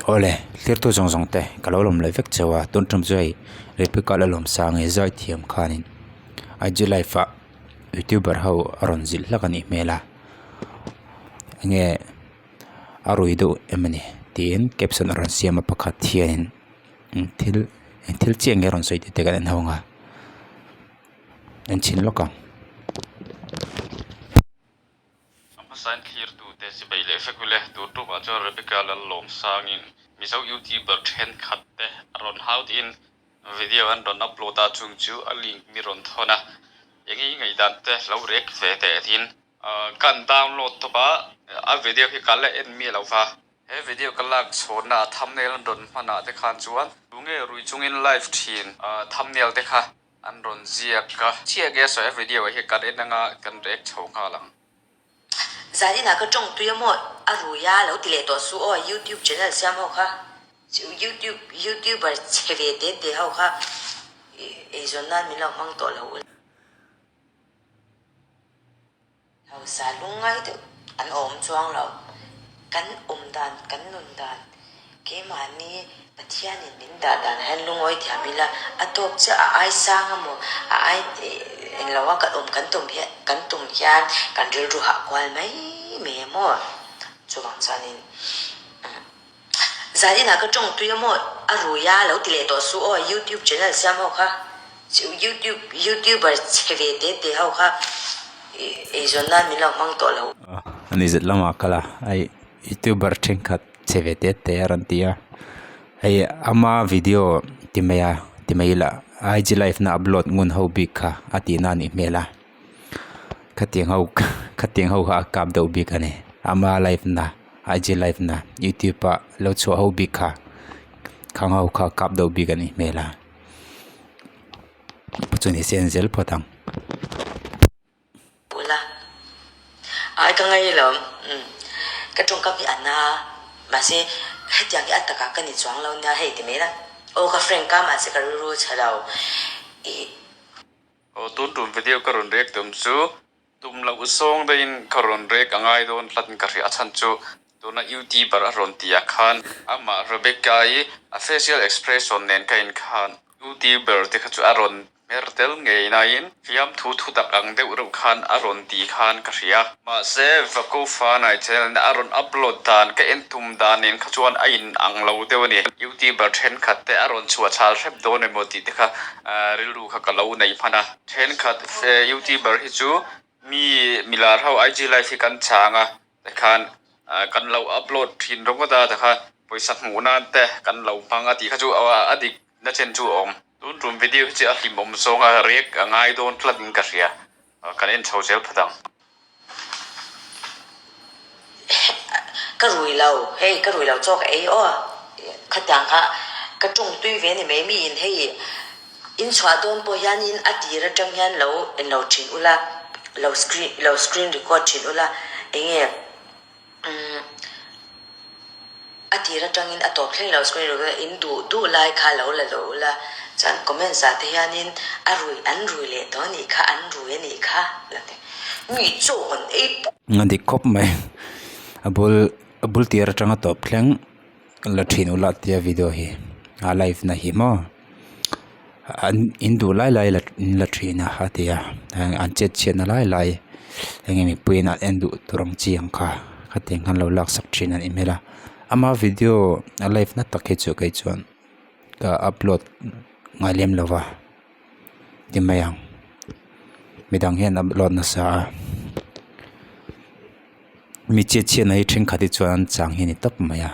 Awle, thirtu zawng zawng te ka lo lawm leh vek cheu a, tun tum chu hei Rebecca Lalawmsang hi zai thiam khanin IG live ah youtuber ho a rawn zilh hlak a nih hmel a, enge a rui deuh em a ni tiin caption a rawn siam a pakhat hianin eng thil eng thil chiah nge a rawn sawi tih te kan en ho ang a, en chhin lawk ang. A hmasain thlirtute chibei leh vek ule tur tumah chuan Rebecca Lallawmsangin Mizo YouTuber thenkhat te a rawn hau tiin video an rawn upload a, chung chu a link mi rawn thawn a, eng i ngaihdan te lo rek ve teh tiin kan download tawp a, a video hi ka la en miah lo va, he video ka lak chhawnna a thumbnail an rawn hman ah te khan chuan tunge rui chungin live thin thumbnail te kha An rawn ziak a. Chiah ge sawi a video ah hian kan en anga kan react chho nghal ang. Zaninah ka tawng tui a maw a rui a lo ti leh tawh su aw youtube channel siam ho kha youtube youtuber chhe ve te te ho kha eizawn nan min lo hmang tawh lo ula. Hausa lungngai deuh an awm chuang lo. Kan awm dan, kan nun dan, keimahni Pathianin min dah dan ah hian lungawi thiam ila, a tawp chiah a ai sang a maw, a ai eng lo a kan awm kan tum hian kan tum hian kan rilru hah kual mai mai a maw. Chuvang chuanin Zaninah ka tawng tui a maw a rui a lo ti leh tawh su aw youtube channel siam ho kha youtube youtuber chhe ve te te ho kha eizawn nan min lo hmang tawh lo. A ni zet lamah kal a hei youtuber thenkhat chhe ve te te a rawn ti a hei ama video ti mai a ti mai ila IG live na upload ngun ho bik kha a tih na a nih hmel a khatiang ho khatiang ho kha a kap deuh bik a ni ama live na. IG live na youtube ah lo chhuah ho bik kha khang ho kha kap deuh bik a nih hmel a chu ni se an zel phawt ang. Ula ai ka ngei lo umm ka tawngkam hi a na mahse hetiang hi a takah ka ni chuang lo nia hei ti mai la aw ka friend ka mahse ka rilru chhe lo ih. Aw tun tum video ka rawn react tum chu Tum loh zawng daihin ka rawn rek a ngai dawn tlat ka hria a chhan chu tuna youtuber a rawn tih ah khan amah Rebecca-i a facial expression nen ka in khan youtuber te kha chu a rawn hmer tel ngei naiin fiamthu thutak ang deuh reuh khan a rawn ti khan ka hria. Mahse Vako Fanai channel in a rawn upload dan ka en tum dan nen kha chuan a in ang lo deuh a ni. Youtuber thenkhat te a rawn chhuah chhal hrep dawn emaw tih te kha rilru kha ka lo nei hman a. Thenkhat youtuber hi chu mi milar ho IG live hi kan chang a tikhan kan lo upload thin ringawt a tikhan pawisa hmuh nan te kan lo hmang a tih kha chu a dik na chen chu a awm. Tun tum video hi chu a hlimawm zawng a react a ngai dawn tlat in ka hria kan en chho zel phawt ang. Ka rui lo, hei ka rui lo chaw ka ei aw, khatiang kha ka tawng tui ve ni mai mi in hei in chhuah dawn pawh hianin a tir atang hian lo en lo thin ula, lo screen lo screen record thin ula enge umm A tir atangin a tawp thleng lo screen record a in duh duh lai kha lo la lo ula chuan comments ah te hianin a rui an rui leh tawh anih kha an rui anih kha la ti mi chaw kan ei pawh. A dik khawp mai a bul a bul tir atanga tawp thleng la thin ula tia video hi a live na hi maw an in duh lai lai la in la thin a a ti a an chet chhiat na lai lai eng nge mipui in an en duh tur ang chi ang kha khatiang khan lo lak sak thin a nih hmel a ama video a live na tak hi chu kei chuan ka upload ngai lem lo va ti mai ang midang hian upload nasa a mi chet chhiat na hi thenkhat hi chuan an chang hi a ni tawp mai a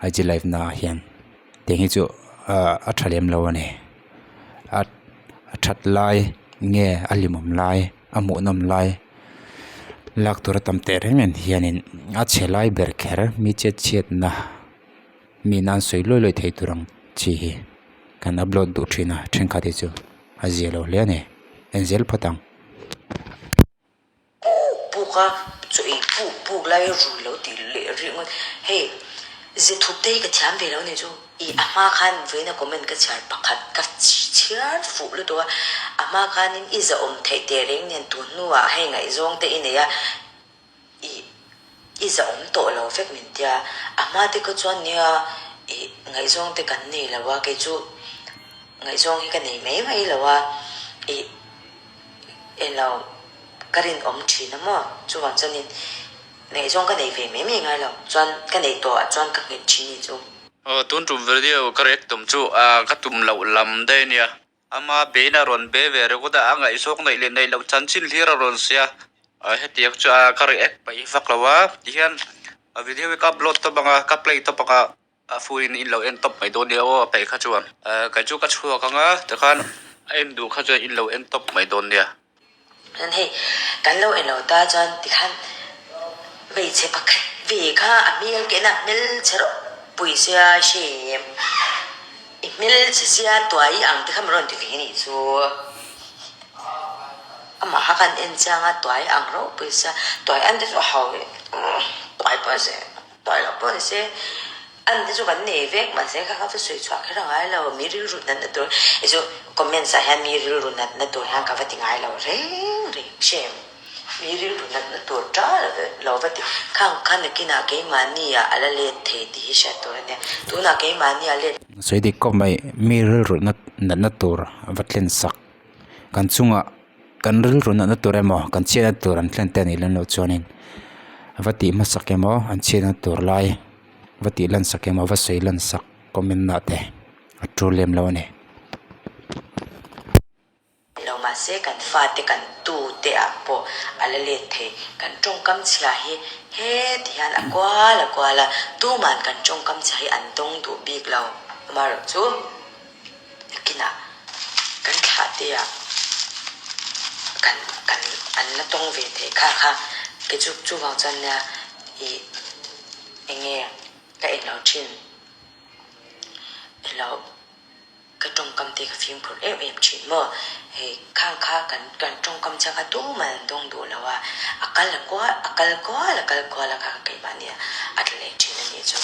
IG live na ah hian tiang hi chu a tha lem lo a ni a that lai nge a hlimawm lai a hmuhnawm lai lak tur a tam teh reng en hianin a chhe lai ber kher mi chet chhiat na mi nan sawi luai luai thei tur ang chi hi kan upload duh thin a thenkhat hi chu a zia lo hle a ni en zel phawt ang. Puk puk a chaw ei puk puk lai a rui lo tih leh rih ngawt hei ze thup te hi ka thiam ve lo nih chu ih a hma khan vawiin a comment ka chhiar pakhat ka chhiar fuh lutuk a a hma khanin i zahawm theih teh reng nen tun hnuah hei ngaihzawng te i nei a ih. I zahawm tawh lo vek min tia, a hma te kha chuan nia ih ngaihzawng te kan nei lo a, kei chu ngaihzawng hi ka nei mai mai lo a, ih englo ka rinawm thin a maw chuvang chuanin ngaihzawng ka nei ve mai mai ngai lo, chuan ka neih tawh ah chuan ka nghet thin ni chu. Aw tun tum video ka rek tum chu ka tum loh lam daih a nia. Ama bein a rawn be ve ringawt a, a ngaihzawk neih leh neih loh chanchin hlir a rawn sia. Hetiang chu ka react paih vak lo a, tihian a video hi ka upload tawp ang a, ka play tawp ang a, a full in in lo en tawp mai dawn nia aw a peih kha chuan. Kei chu ka chhuak ang a, tikhan a en duh kha chuan in lo en tawp mai dawn nia. Chuan hei kan lo en lo ta chuan tikhan hmeichhe pakhat ve kha a hmel ke na hmelchhe ropui sia hre i hmelchhe sia tuai ang te kha min rawn ti ve anih chu amah kha kan en chiang a tuai ang ropui sia tuai an te chu a hau tuai pawh a ni se tuai loh pawh a ni se. An te chu kan nei vek mahse kha kha chu sawi chhuah kher a ngai lo mi rilru natna tur hi chu comments ah hian mi rilru natna tur hian ka va ti ngai lo reng reng hrem mi rilru natna tur ta lo va ti khang kha nakinah keimahni ah a la let thei tih hi hriat tur a nia tunah keimahni ah let Sawi dik kawp mai mi rilru natna tur va thlen sak kan chungah kan rilru natna tur emaw kan chhiatna tur an thlen te a nih lem loh chuanin va tih hmasak emaw an chhiatna tur lai. Va tih lan sak emaw va sawi lan sak comment nah te a tul lem lo a ni. Lo mahse kan fate kan tu te ah pawh a la let thei. Kan tawngkam chhia hi heti hian a kual a kual a, tuman kan tawngkam chhia hi an dawng duh bik lo. Amaherawhchu nakinah kan thlah te ah kan kan an la tawng ve thei kha kha kei chu chuvang chuan nia ih. Enge ka en lo thin? Elo ka tawngkam te ka fimkhur em em thin maw? Hei khang kha kan kan tawngkam chiah kha tumah an dawng duh lo a, a kal a kual a kal kual a kal kual a kha ka keimah nia a tla leh thin a nih chu.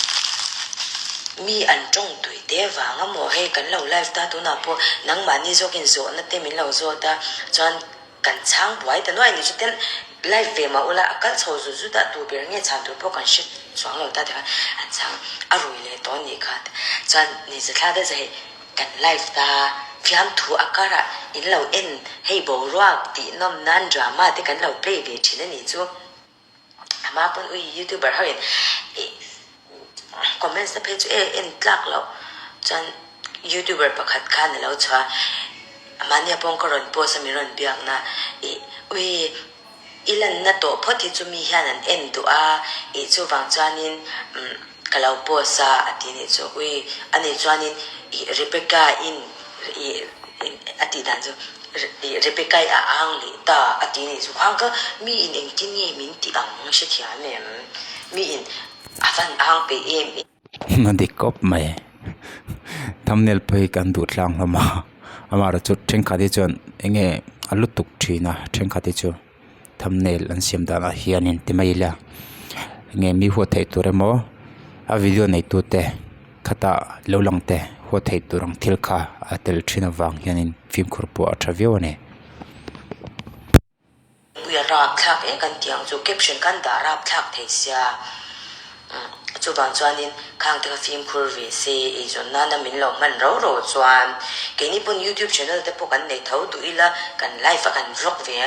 Mi an tawng tui te vang a maw? Hei kan lo live ta tunah pawh nangmahni zawkin zawhna te min lo zawt a chuan Kan chhang buai ta nuai ni chu ten live ve mah ula a kal chho zut zut a tu ber nge chhan tur pawh kan hre chuang lo ta tikhan an chhang a rui leh tawh anih kha chuan ni zathla te chu hei kan live ta fiamthu a karah in lo en hei boruak tih nawm nan drama te kan lo play ve thin anih chu. Ama pawn ui youtuber ho in ih comments na phei chu e en tlak loh chuan youtuber pakhat khan alo chhuah a mahnia pawn ka rawn post a min rawn biak na ih ui i lanna tawh phawt hi chu mi hian an en duh a ih chuvang chuanin umm ka lo post a a ti nih chu ui ani chuanin ih Rebecca in ih a tih dan chu. Rebecca-i a ang leh ta a ti nih chu khang ka mi in engtin nge min ti ang hrethiam em? Mi in a van ang peih em em? A dik kawp mai. Thumbnail pawh hi kan duh tlang hlawm a, amaherawhchu chu thenkhat hi chuan eng nge a lutuk thin a thenkhat hi chu thumbnail an siam danah hianin ti mai ila eng nge mi huat theih tur emaw a video neitute. Khatah lo lang te huat theih tur ang thil kha a tel thin avang hianin fimkhur pawh a tha viau a ni. Pui a rap thlak eng kan tih ang chu caption khan dah rap thlak thei sia chuvang chuanin khang te kha fimkhur ve se eizawn nana min lo hman ro ro chuan keini pawn youtube channel te pawh kan nei tho duh ila kan live a kan vlog ve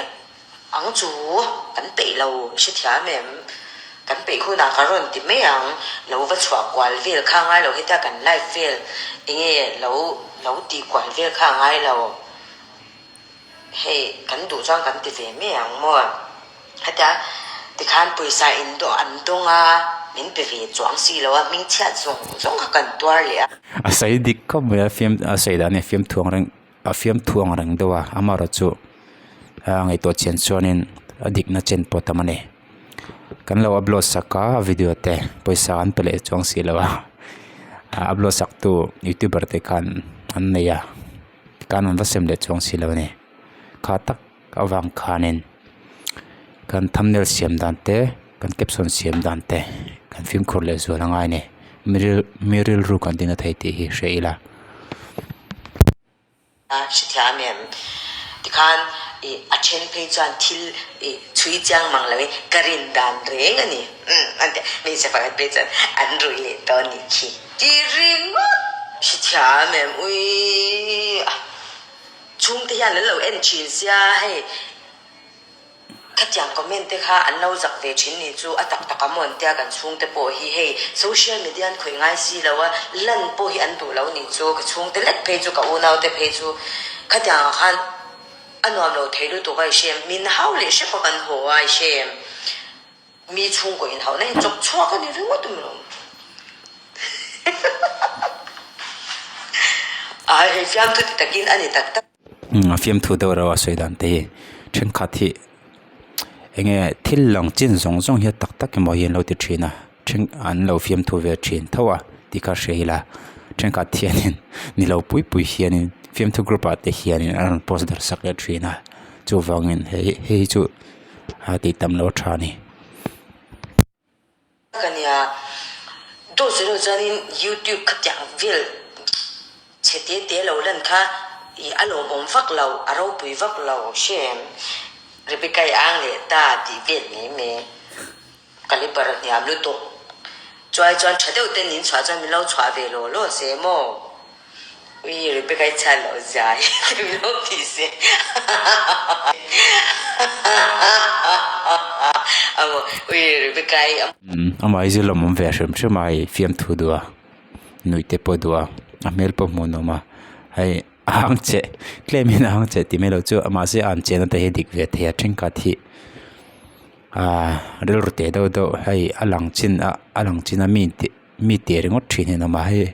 Ang chu kan peih lo i hrethiam em? Kan peih hunah ka rawn ti mai ang, lo va chhuah kual vel kha a ngai lo hetia kan live vel enge lo lo tih kual vel kha a ngai lo, hei kan duh chuan kan ti ve mai ang maw? Hetia tikhan pawisa in dawh an dawng a, min pe ve chuang si lo a, hming chhiat zawng zawng kha kan tuar leh a. A sawi dik khawp mai a, fiam a sawi dan hi a fiamthu ang reng. A fiamthu ang reng deuh a amaherawh chu a ngaihtuah chian chuanin a dikna chen pawh tam a ni kan lo upload sak a video te pawisa an pe leh chuang si lo a a upload sak tu youtuber te khan an nei a tikhan an va sem leh chuang si lo a ni kha tak avang khanin kan thumbnail siam dan te kan caption siam dan te kan fimkhur leh zual a ngai a ni mi ril mi rilru kan tina thei tih hi hria ila. A hrethiam em? Tikhan ih a then phei chuan thil ih chhui chiang mang lo in ka rin dan reng a ni umm an ti a, hmeichhe pakhat phei chuan an rui leh tawh a nih khi ti ringawt hrethiam em ui a chhungte hian an lo en thin sia hei. Khatiang comment te kha an lo zak ve thin ni chu a tak tak a mawn tia kan chhungte pawh hi hei social media an khawih ngai si lo a, lan pawh hi an duh lo ni chu ka chhungte lek phei chu ka unau te phei chu khatiang ah khan a nuam lo thei lutuk a i hrem min hau leh hrep a kan haw a i hrem mi chhungkaw in hauhna hi chawk chhuak a ni ringawt a maw a hei fiamthu ti takin a ni tak tak. A fiamthu deuh reuh a sawi dan te hi thenkhat hi eng nge thil lang chin zawng zawng hi a tak tak emaw hi an lo ti thin a then an lo fiamthu ve thin tho a tih kha hria ila thenkhat hianin ni lo pui pui hianin fiamthu group ah te hianin an rawn post darh sak leh thin a chuvangin hei hei hi chu a tih tam loh a tha a ni. Ka nia, dawt sawi loh chuanin YouTube khatiang vel chhe te te lo lan kha ih a lawmawm vak lo, a ropui vak lo hrem. Rebecca i ang leh ta tih vel mai mai caliber a hniam lutuk. Chuai chuan tha deuh ten in chhuah chuan min lo chhuah ve law law se maw? Ui Rebecca i chhiat loh zia hi ti min lo ti se Amo ui Rebecca i Amah hi chu lawmawm ve hrim hrim a hei fiamthu duh a nuih te pawh duh a a hmel pawh hmuh nuam a hei a hang cheh tlem in a hang cheh tih mai loh chu mahse a an chehna te hi dik ve thei a thenkhat hi ah rilru teh deuh deuh hei a lang chin a a lang chin a mi tih. Mi tih ringawt thin hi an awm a hei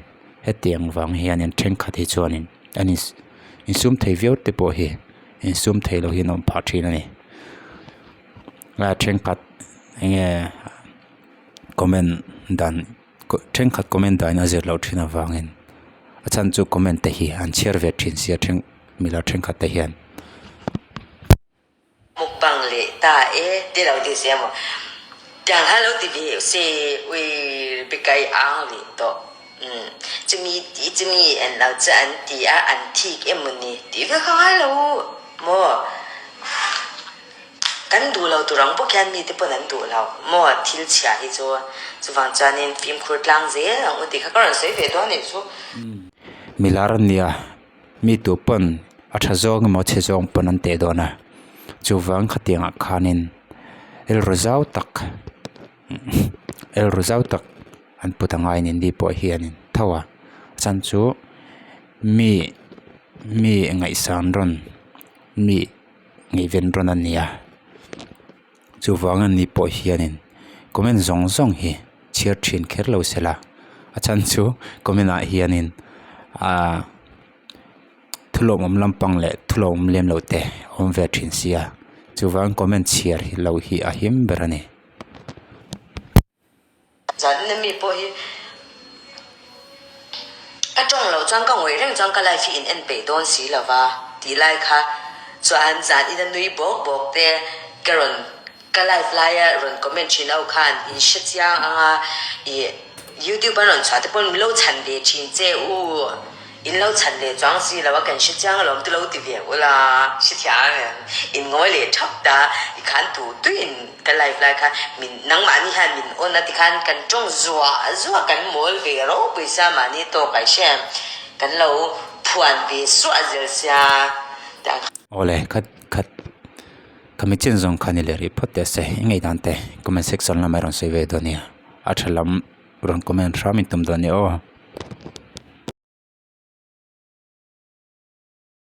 hetiang vang hianin thenkhat hi chuanin an in insum thei viau te pawh hi insum thei lo hi an awm phah thin a ni a thenkhat eng nge comment dan thenkhat comment dan a zir loh thin avangin a chhan chu comment te hi an chhiar ve thin sia then milar thenkhat te hian. Mukbang leh ta e ti lo ti se maw? Tiang hla lo ti ve se ui bikai ang leh tawh. Umm chumi ti chumi en lo chu an ti a an thik emaw ni tih ve kha ngai lo u maw? Kan duh lo tur ang bawk hian mite pawn an duh lo maw thil chhia hi chu chuvang chuanin fimkhur tlang zel ang u tih kha ka rawn sawi ve dawn anih chu. Milar ania Mi tu pawn a tha zawng emaw chhe zawng pawn an teh dawn a chuvang khatiang ah khanin rilru zau tak rilru zau tak an put a ngai a ni ni pawh hianin tho a chhan chu mi mi ngaihsan rawn mi ngaihven rawn a ni a chuvang a ni pawh hianin comment zawng zawng hi chhiar thin kher lo se la a chhan chu comment ah hianin ahh thulawmawm lampang leh thulawmawm lem loh te a awm ve thin sia chuvang comment chhiar lo hi a him ber a ni. Zanna mi pawh hi ka tawng loh chuan ka ngawih reng chuan ka life hi in en peih dawn si lo va tih lai kha chuan zan ina nui bawk bawk te ka rawn ka life laia rawn comment thin ho khan in hre chiang ang a ih youtube an rawn chhuah te pawn min lo chhan ve thin che u. In lo chhan leh chuang si lo a, kan hre chiang alawm tu lo ti ve ula, hre thiam em? In ngawi leh thap ta, i khan tu tuin ka live lai khan min nangmahni hian min on a tikhan kan tawng zuah zuah kan mawl ve ropui sia mahni tawk ai hre em? Kan lo phuan ve suah zel sia tiang khan. Awle khat khat ka mi chin zawng kha ni leh rih phawt teh se i ngaihdan te comment section lamah i rawn sawi ve dawn nia a tha lam rawn comment hram in tum dawn nia aw.